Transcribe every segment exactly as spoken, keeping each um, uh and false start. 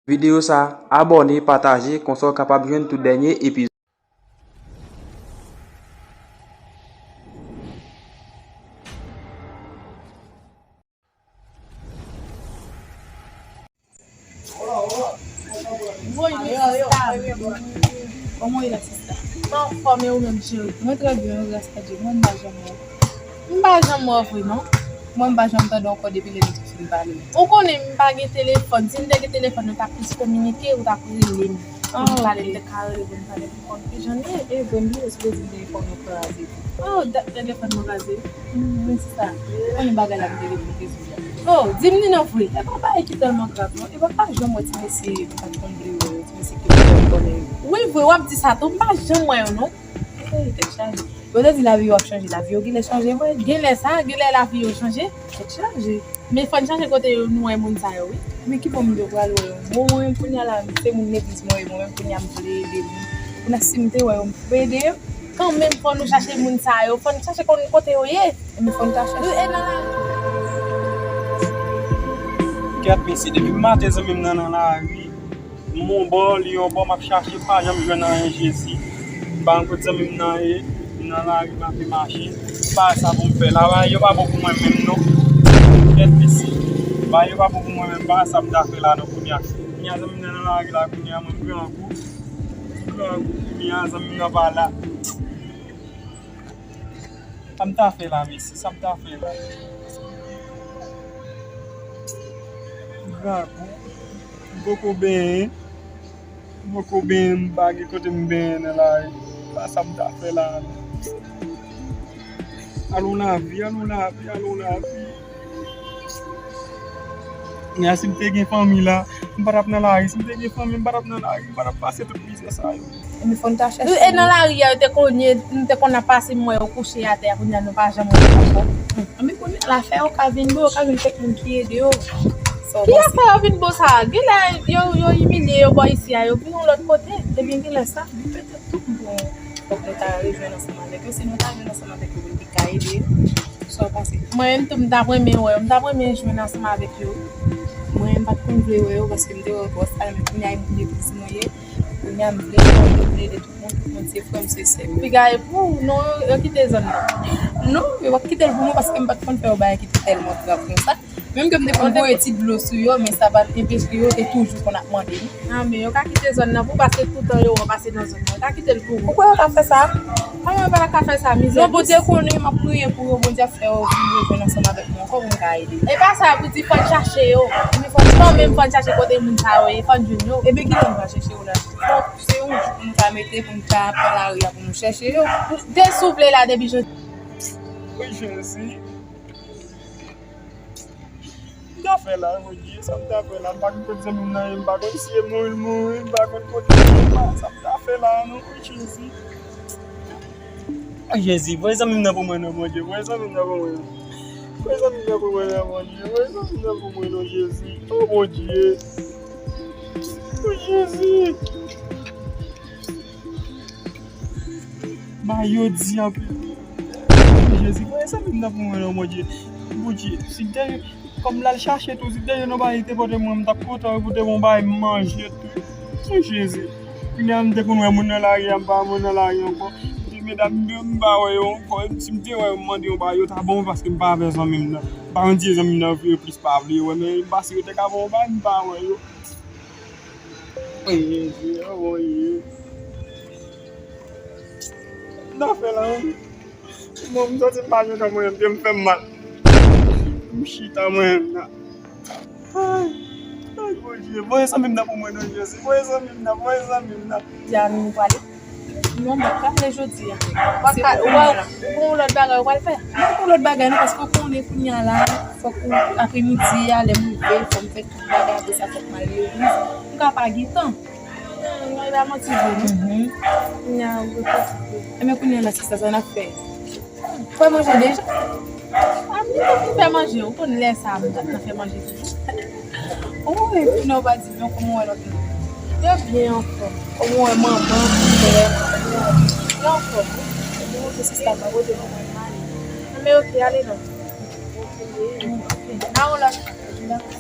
videyo sa, abòne, pataje, konsa w kapab jwenn tout dènye epizòd. Woy, men sista. Kòman w ye la, sista? Mwen anfòm, e ou menm, cheri? Mwen trè byen, wi, gras a Dye. Mwen, m pa janm wè w. M pa janm wè w vre, non. Mwen, m pa janm tande w ankò depi lè nou te fin pale. Ou konnen m pa gen telefòn. Si m te gen telefòn, nou t ap plis kominike, ou t ap rele m. Pou n pale, m te ka rele pou n pale pou konn kijan n ye. E vre, m bliye, sipoze m te gen fòn mwen kraze. Oh, dat telefòn mwen kraze. Men sista, konnen bagay la m te vin te sou la. Oh, di m li non vre. E pa bagay ki tèlman grav non. E pa, pa janm wè ti mesye m pa t konn vle wè yo, ti mesye ki m te konnen yo. Wi, vre, w ap di sa tou, m pa janm wè yo non. Hey, tèt chaje. Yo te di lavi yo ap chanje, lavi yo genlè chanje vre. Genlè sa, genlè lavi yo chanje. Tèt chaje. Men fò n chache kote yo, nou wè moun sa yo, wi. Men ki bò m te pral wè yo? Bon, mwen menm kounye a la, se moun legliz mwen ye, mwen menm kounye a m vle ede moun. Kounye a si m te wè yo, m te ede yo. Kanmenm, fò nou chache moun sa yo, fò n chache konn kote yo ye. Men fò n ta chache. E nan lari. Kèt, mesye, depi maten zanmi m nan nan lari. M yon bò, li yon bò, m ap chache, m pa janm jwenn anyen, Jezi. M pa konn kot zanmi m nan ye, m nan lari, m ape mache. M pa wè sa pou m fè la, bagay yo pa bon pou mwen menm, non. Kèt, mesye. Bagay yo pa bon pou mwen menm, m pa wè sa m ta fè la, non, kounye a. Kounye a, zanmi m nan nan lari la, kounye a, mwen, m grangou. M grangou, kounye a, zanmi m nan pa la. Sa m ta fè la, mesye? Sa m ta fè la? Grangou. M poko benyen. M poko benyen, m pa gen kote m benyen nan lari. Pa sa m ta fè la, non. Alon lavi, alon lavi, alon lavi. Men si m te gen fanmi la, m pa t ap nan lari. Si m te gen fanmi, m pa t ap nan lari. M pa t ap pase tout mizè sa yo. Ebyen, fò n ta chèche yo. E nan lari a, yo te konn, nou te konn ap pase, m wè yo kouche atè a, kounye a, nou pa janm wè yo ankò. Ebyen, kounye a, lafè yo ka vin bon, yo ka jwenn kèk moun ki ede yo. Sa w panse? Ki afè yo vin bon sa? Genlè yo, yo imilye yo bò isi a, yo vin yon lòt kote. Ebyen, genlè sa, petèt tou, bon, fòk nou ta rejwenn ansanm avèk yo. Si nou ta jwenn ansanm avèk yo, pou n te ka ede yo. Sa w panse? Mwen menm tou, m t ap renmen wè yo. M t ap renmen jwenn ansanm avèk yo. Mwen, m pa t konn vle wè yo paske m te wè bòs la, men kounye a, e moun legliz mwen ye. Kounye a, m vle fè, m vle ede tout moun, tout moun se frè m, se sè m. Piga e pou ou, non, yo, yo kite zòn nan. Non, yo p ap kite l pou mwen paske m pa t konn fè yo bagay ki te tèlman grav konsa. Menm ke m te konn voye ti dlo sou yo, men sa pa t enpeche yo te toujou konn ap mande m. Nan, men yo ka kite zòn nan pou, paske toutan yo wè w pase nan zòn nan. Yo ka kite l pou ou. Ou kwè yo ka fè sa? Kòman yo pa ka fè sa, mizè? Non, Bondye konnen, m ap priye pou yo, Bondye ap fè yo vin rejwenn ansanm avèk mwen ankò pou m ka ede. E pa sa pou di fò n chache yo. Kanmenm fò n chache kote moun sa yo ye, fò n jwenn yo. Ebyen, kilè nou va chèche yo la? Fòk se yon jou pou nou ta mete, pou nou ta pran lari a, pou nou chèche yo. Te sou vle la depi jodi. Wi, Jezi. M ta fè la, Bondye, sa m ta fè la? M pa konn kote zanmi m nan ye, m pa konn si e mouri l mouri, m pa konn kote l ye, m pa, sa m ta fè la, non, Jezi. Jezi, voye zanmi m nan pou mwen, non, Bondye, voye zanmi m nan pou mwen. Voye zanmi m nan pou mwen, non, Bondye, voye zanmi m nan pou mwen, non, Jezi. O Bondye. O Jezi. Bagay yo di anpil. Jezi, voye zanmi m nan pou mwen non, Bondye. Bondye, si te, kòm l al chache tou, si te jwenn yon bagay li te pote mwen, m t ap kontan wi pou te gon bagay m manje tou. O Jezi, kounye a m te konn wè moun nan lari a, m pa wè moun nan lari ankò. M te medam, m pa wè yo ankò. Si m te wè yo, m mande yon bagay, yo ta ban mwen paske m pa avè zanmi m nan. M pa konn si zanmi m nan vle yo plis pa vle yo, men m panse yo te ka ban yon bagay, m pa wè yo. Jezi, oh, Bondye. M ta fè la, wi. Bon, m santi m pa jwenn kòb mwen, pye m fè m mal. M chita mwen menm nan. Ay, ay, Bondye. Voye zanmi m nan pou mwen, non, Jezi. Voye zanmi m nan, voye zanmi m nan. Di a nou prale. Non, m pa prale jodi a. Ou pa ka, ou pa, ou gon lòt bagay ou pral fè? Mwen gon lòt bagay non, paske ou konnen kounye a la, fòk ou, apremidi a, lè m rive, fò m fè tout bagay, apre sa fòk m al legliz. M ka pa gen tan. Mwen pa manti vre non. Kounye a ou pwofite. Enben kounye a la, sista, sa n ap fè? Fè manje deja? A, m gentan fin fè manje, ou konn lè sa a, m t ap nan fè manje toujou. Ou, epi non, ou pa di non, kòman w wè lòt moun? Yo byen anfòm. Kòman w wè manman, frè, yo anfòm wi. Ebyen, oke, sista, pa pote non, mwen ale. Enben, oke, ale non. Oke, a yon lòt. Dakò.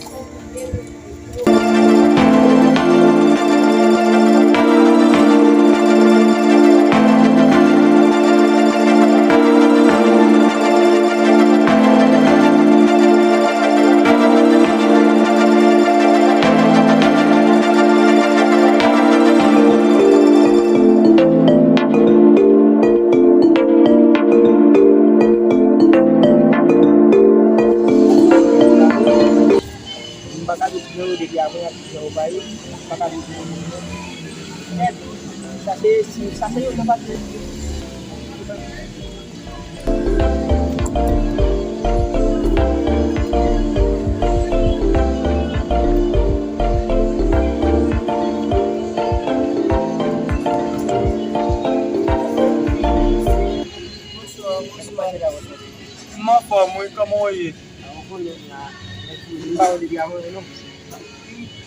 Ay, pa ka di pou moun. Nèt, sa se, sa se yon nan pati. Bonswa, bonswa. M anfòm, wi, kòman w ye? A, ou konnen la, m pa wè depi avan non.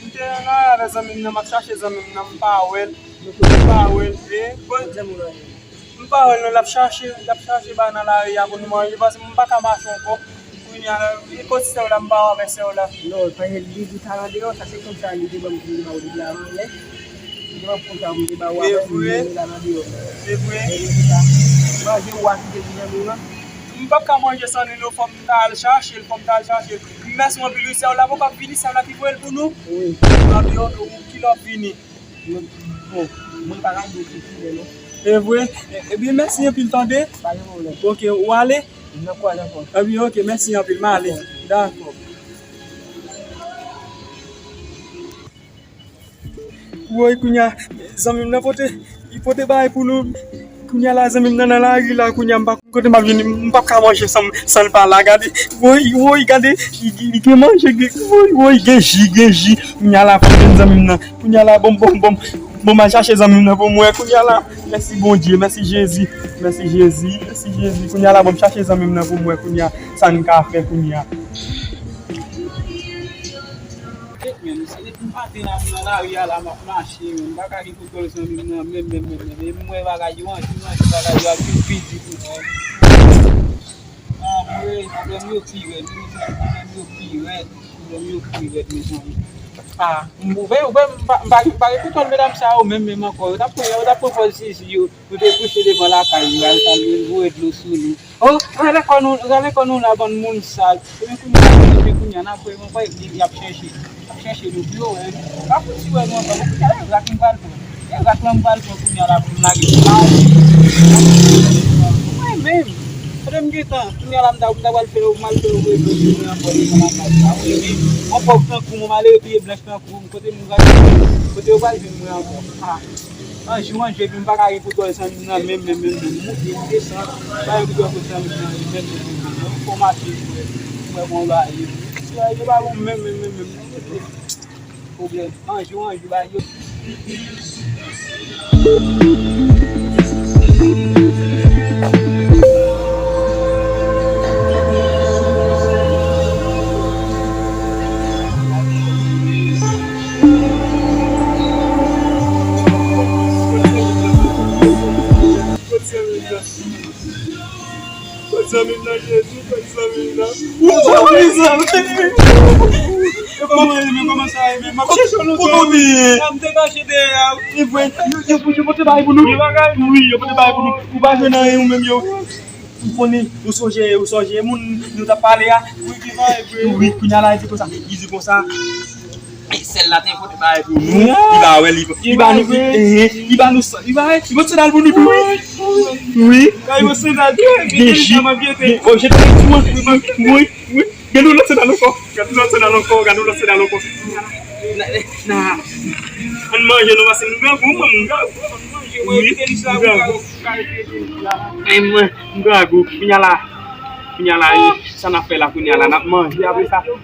M te nan avè zanmi m nan, m ap chache zanmi m nan, m pa wè l. M pa wè l, e, bon, m pa wè l non, l ap chache, l ap chache bay nan lari a pou nou manje, paske m pa ka mache ankò. Kounye a, e kote sè w la, m pa wè avè sè w la. Non, paske li di ta nan deyò, sa se konsa li te ban m pou m te ba w depi avan, men. Li te ban m konsa pou m te ba w avan, men li la nan deyò. Se vre? Men li di sa. Manje w a kite pou zanmi w lan. M p ap ka manje san li non, fò m ta al chache l, fò m ta al chache l. Mèsi anpil wi, sè w la poko ap vini, sè w la ki voye l pou nou. Wi. Anpil, ou ki lè w ap vini? Bon, mwen pa ka di w ki kilè non. E vre? E, ebyen, mèsi anpil, tande. Pa gen pwoblèm. Oke, ou ale? M nan kwaze ankò. Ebyen, oke, mèsi anpil, m ale. Dakò. Woy, kounye a, zanmi m nan pote, li pote bagay pou nou. Kounye a la, zanmi m nan nan lari la, kounye a, m pa konn kote m ap vini, m p ap ka manje san, san l pa la, gade. Woy, woy, gade, li, li, li gen manje, gen, woy, woy, gen ji, gen ji. Kounye a la, fò m jwenn zanmi m nan. Kounye a la, bon, bon, bon, bon, m al chache zanmi m nan pou mwen. Kounye a la, mèsi Bondye, mèsi Jezi, mèsi Jezi, mèsi Jezi. Kounye a la, bon, m chache zanmi m nan pou mwen. Kounye a, sa n ka fè kounye a. Kèt, men, se depi maten la, m nan lari a la, m ap mache, men, m pa ka gen kontwòl zanmi m nan, menm, menm, menm, menm. E m wè bagay yo, anjou, anjou, bagay yo ap vin pi di pou mwen. Anmwey, pwoblèm yo pi rèd, mezanmi, pwoblèm yo pi rèd, pwoblèm yo pi rèd, mezanmi. Ah, m, ou wè, ou wè, m pa, m pa, m pa gen kontwòl medam sa yo, menm, menm ankò. Yo t ap pran, yo t ap pran pòz sezi yo. Nou te kouche devan lakay li, al, al voye dlo sou nou. Oh, rale kò nou, rale kò nou la, bann moun sal. Ebyen, kounye a, ebyen, kounye a, n ap wè, mwen kwè li, li ap chèche, ap chèche nou pou yo wè nou. Pa fouti wè nou ankò. Kounye a, e rak m pral pran. E rak la m pral pran kounye a la pou m lage sou mari. Mwen menm, kote m gentan, kounye a la m ta, m ta pral fè, m al fè voye dlo sou mwen ankò devan lakay la. Mwen menm, yon pòv tankou mwen, malere pye blanch tankou m, kote m pral, kote yo pral jwenn mwen ankò. Ah. Anjou, anjou, epi m pa ka gen kontwòl zanmi m nan menm, menm, menm, menm. M moute, m desann, m pa gen kontwòl zanmi m nan menm, menm, menm, menm. Fò m mache, frè. Frè, bon bagay. Bagay yo pa bon menm, menm, menm, menm. Pwoblèm. Anjou, anjou, bagay yo. Kot zanmi m nan? Kot zanmi m nan, Jezi? Kot zanmi m nan? Ou zanmi m nan? E kòman, e men kòman sa ye, men m ap chèche w lontan. Kote w te ye? A, m te kache dèyè a. E vre, yo, yo, yo pote bagay pou nou? Yo bagay? Wi, yo pote bagay pou nou. Ou pa jwenn anyen ou menm yo. M konnen, ou sonje, ou sonje moun nou t ap pale a? Wi, ki bagay vre? Wi, kounye a la, li di konsa, li di konsa. E sèl la te pote bagay pou nou. Li ba wè, li, li ba nou, eh, li ba nou san, li ba, li pote sandal pou nou tou. Wi. Kay pote sandal, gen ji. Gen, o, jete sou mwen. Wi, wi. Gen yon lòt sandal ankò. Gen yon lòt sandal ankò, gen yon lòt sandal ankò. Na, na. Ann manje non, paske m grangou, mwen, m grangou. Wi, m grangou. E mwen, m grangou. Kounye a la, kounye a la, e, sa n ap fè la, kounye a la, n ap manje, apre sa, m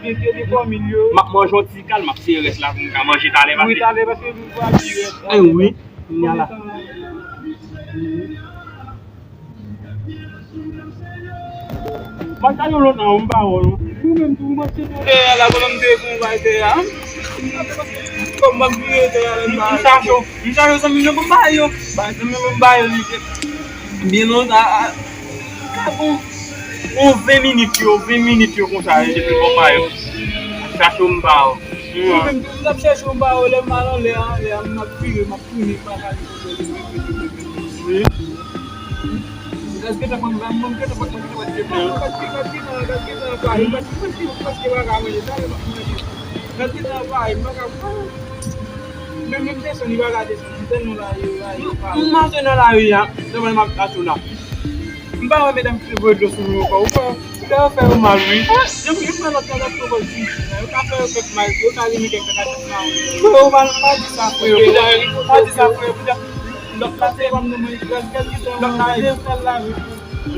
ap manje yon ti kal, m ap sere rès la pou m ka manje talè, paske. Wi, talè, paske nou pral pi rès. E wi, kounye a la. Mwen ta yon lòt nan, m pa wè w non. Ou menm tou, ou manke tou dèyè la, pandan m te konn bay dèyè a. Kòm m ap vire dèyè la, m pa. M chache w, m chache w, zanmi m nan, ban m ba yo. Bay zanmi m, ban m ba yo, li te byen lontan, a, a, ka bon. Yon ven minit yo, ven minit yo konsa, li te ban m ba yo. M chache w, m pa wè w. Ou menm tou, m t ap chache w, m pa wè w, lè m al anlè a, anlè a, m ap vire, m ap tounen, m pa ka. Wi. Gaz gentan pran, mwen gentan pran, mwen gentan pran, gentan pran, gentan pran, gentan pran, gentan pran, gentan pran, gentan pran, gentan pran, gentan pran, gentan pran, gentan pran. Menm, menm desann, li pa ka desann, li tèlman la, li, la, li pa. M mache nan lari a, devan m ap tache w la. M pa wè medam ki te voye dlo sou nou ankò, ou pa, ou Sa yo fè yo mal, wi. Yo, yo fè lòt la, lòt pwopozisyon. Yo ka fè yo fèt mal, yo ka vini kèk kaka tèt la. Freo, pa, pa di sa, freo. Pa di sa, freo. Lòt la te, lòt la te,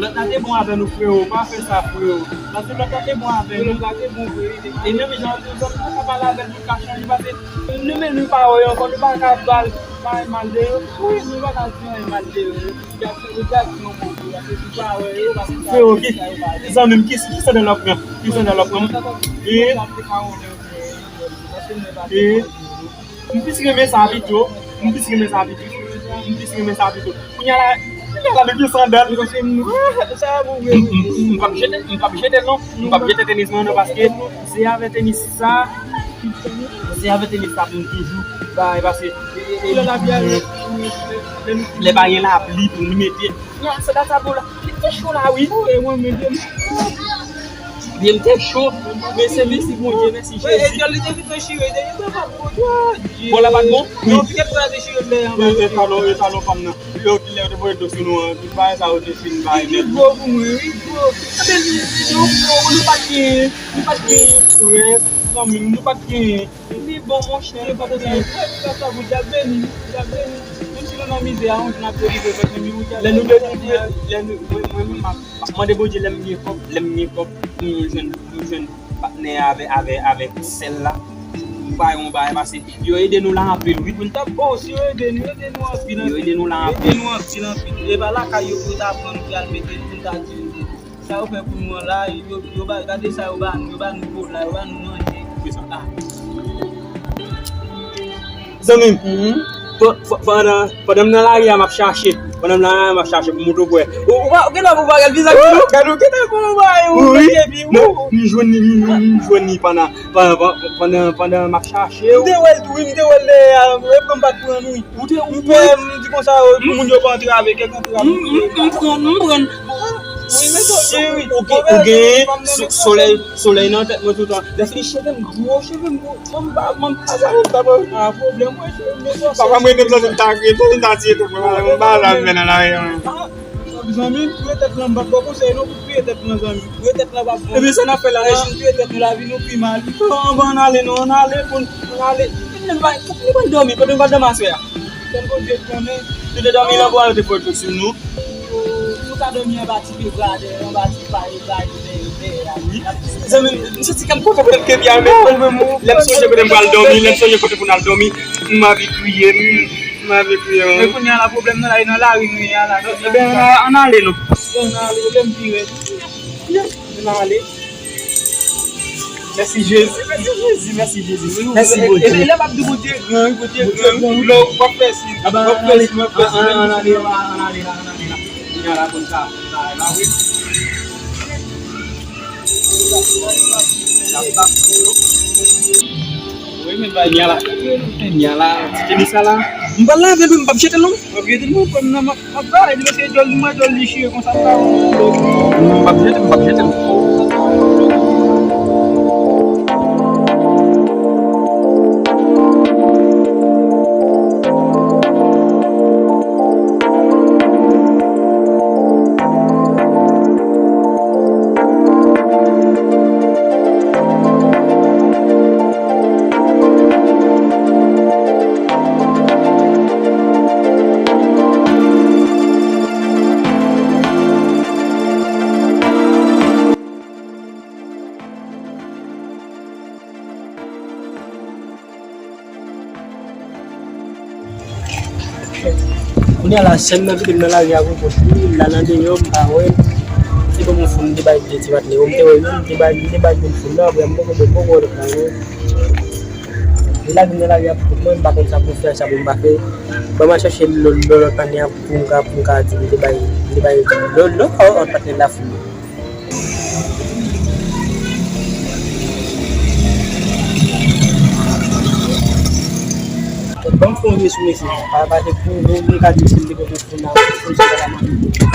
lòt la te bon avè nou, freo. Pa fè sa, freo. Paske lòt la te bon avè nou. Lòt la te bon, vre. E menm jan, lòt la ka pale avè l, li ka chanje, paske nou menm, nou pa wè yo ankò, nou pa ka ba l, pa mal de yo. Wi, nou pa ka di anyen mal de yo. Freo, ki, zanmi m, ki, ki sandal w ap pran? Ki sandal w ap pran? E, e, m plis renmen sa pito. M plis renmen sa pito. M plis renmen sa pito. Kounye a la, kounye a la, depi sandal. M, m, m, m p ap jete, m p ap jete non. M p ap jete tenis mwen non, paske se avè tenis sa, se avè tenis sa pou m toujou bay, paske, e, e, e, lè pa gen lapli pou nou mete. Sandal sa bon la. Li te cho la, wi. Byen, m te cho. Men se mèsi Bondye, mèsi Jezi. Bon, la pa t bon? Wi. E, e talon, e talon pa m nan. Yo, lè yo te voye do sou nou an, tout bagay sa yo te fin bay nèt. Li gwo pou mwen, wi, gwo. Ebyen, nou, nou, nou pa t gen, nou pa t gen frè, zanmi m, nou pa t gen. Li bon, monchè, li pa t gen. Frè, li pa sa pou Djab beni, Djab beni. Menm si nou nan mizè a, yon jou n ap delivre, frè, men ou Djab beni. Lè nou delivre, lè nou, mwen, mwen, mwen, m ap, m ap mande Bondye lè m gen kòb, lè m gen kòb, pou mwen jwenn, pou mwen jwenn patnè avè, avè, avèk sè l la. M pa yon bagay, paske yo ede nou la anpil, wi. Moun t ap bon, si yo ede nou, yo ede nou anpil, yo ede nou la anpil, yo ede nou anpil, anpil. E pa lakay yo pou ta pran nou, pou y al mete nou, pou ta di nou. Sa yo fè pou nou an la, yo, yo ba, gade sa yo ba nou, yo ba nou kola, yo ba nou manje. Ki sa? Ah. Zanmi m, pa-, pa-, pandan, pandan m nan lari a, m ap chache. Pandan m nan lari a, m ap chache pou moto bwè. Ou, ou pa, ou gentan pou bagay vizaj nou? Gade, ou gentan pou bagay, ou wi. Epi, non, m jwenn li, m, m, m jwenn li pandan, pandan, pandan, pandan m ap chache w. M te wè l tou, wi, m te wè l dèyè a, e m pa t pran, wi. Ou te, ou m pè, m di konsa, pou moun yo pa antrave, kèk antrave. M, m, m pran, m pran. Wi, men sa, wi, wi. Ou gen, ou gen so-, solèy, solèy nan tèt mwen toutan. Lè fini cheve m gwo, cheve m gwo. Mwen m pa, mwen m pa sa, mwen pa bon. Ah, pwoblèm, mwen, cheve m gwo. Papa, mwen, te m santi m ta kriye, te m ta tiye tou, mwen, mwen pa la fè nan lari, mwen. Ah, zanmi m, touye tèt lan, m pa t ba w konsèy, non, pou touye tèt lan, zanmi m. Touye tèt lan, pa bon. Ebyen, sa n ap fè la, rejim touye tèt nou, lavi nou pi mal. Anvan n ale, non, n ale, pou n, n ale. Li pral dòmi, kote m pral dòmi aswè a? Sèl Bondye konnen. Li te dòmi lan bwa, yo te pran tout sou nou. Ou ta dòmi anba ti pye bradè, anba ti pye bradè, dèyè, dèyè a. Wi. Zanmi m, m santi kè m kontan pou m kenbe a, men lè m sonje kote m pral dòmi, lè m sonje kote pou n al dòmi, m anvi kriye, m, m anvi kriye, wi. Men kounye a la, pwoblèm nan la, e nan lari nou ye a la. Ebyen, ann a-, ann ale non. Ann ale, pwoblèm pi rèd. Ann ale. Mèsi Jezi, mèsi Jezi, mèsi Jezi. Mèsi Bondye. E, e, e lè m ap di Bondye gran, wi, Bondye gran, wi. Lè w ap fè si, w ap fè si, w ap fè si. Ann ale, ann ale la, ann ale la. Kounye a la pou n ka, pou n ka, la, wi. Kounye a la, kounye a la, ti tenis sa la. M pral lave l, wi, m p ap jete l non. M ap jete l, mwen, frè m nan, m ap, m ap bay li, paske djòl li, mwen, djòl li chire konsa, m pa wè. M ap jete l, m ap jete l. Kounye a la, sè m nan kite m nan lari a pou kont li, l al andeyò, m pa wè l. Se kòm yon foun m te bay de ti patnè yo, m te wè youn, m te bay, m te bay youn foun nan, apre m poko, m poko wè lòt la, non. Li lage m nan lari a pou kont mwen, m pa konn sa pou m fè, sa pou m pa fè. Ban m al chèche lòt, lòt, lòt patnè a pou m ka, pou m ka di m te bay, m te bay lòt, lòt, lòt patnè la foun. Ban m fè yon je sou mesye. Pa, pa te pou nou, nou ka di si m te kontre foun nan, foun sa pa manje.